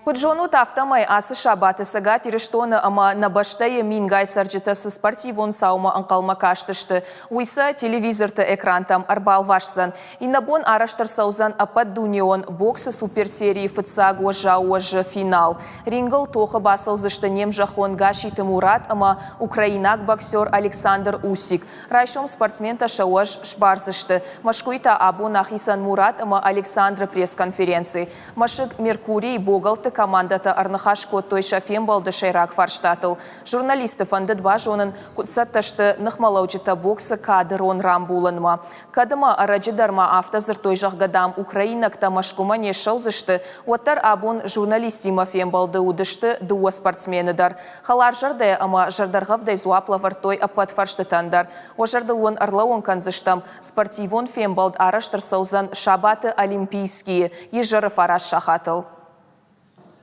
Куыд зонут, афтӕмӕй ацы сабаты Цӕгат Ирыстоны ӕмӕ нӕ бӕстӕйы мингай цӕрджытӕ цы спортивон цаумӕ ӕнхъӕлмӕ кастысты, уый сӕ телевизорты экрантӕм ӕрбалвасдзӕн. Иннӕ бон арӕзт ӕрцӕудзӕн ӕппӕтдунеон боксы суперсерийы фыццаг уӕззау уӕзы финал. Рингыл тохы бацӕудзысты не мзӕххон Гасситы Мурат ӕмӕ украинаг боксер Александр Усик. Райсом спортсментӕ сӕ уӕз сбардзысты. Мӕскуыйы та абон ахицӕн Мурат ӕмӕ Александры пресс-конференци. Мӕсыг Меркурийы богӕлтты командӕтӕ ӕрныхас кодтой сӕ фембӕлды сӕйраг фарстатыл. Журналистты фӕндыд базонын, куыд цӕттӕ сты ныхмӕлӕуджытӕ боксы кады рон рамбулынмӕ. Кӕд ӕмӕ ӕрӕджы дӕр ма афтӕ дзырдтой, зӕгъгӕ, дам, украинӕгтӕ Мӕскуымӕ не ссӕудзысты, уӕддӕр абон журналисттимӕ фембӕлды уыдысты дыууӕ спортсмены дӕр. Хӕларзӕрдӕ ӕмӕ зӕрдӕргъӕвдӕй дзуапп лӕвӕрдтой ӕппӕт фӕрстытӕн дӕр. Уӕ зӕрдыл уын ӕрлӕууын кӕндзыстӕм, спортивон фембӕлд арӕзт ӕрцӕудзӕн сабаты Олимпийскийы изӕры фараст сахатыл.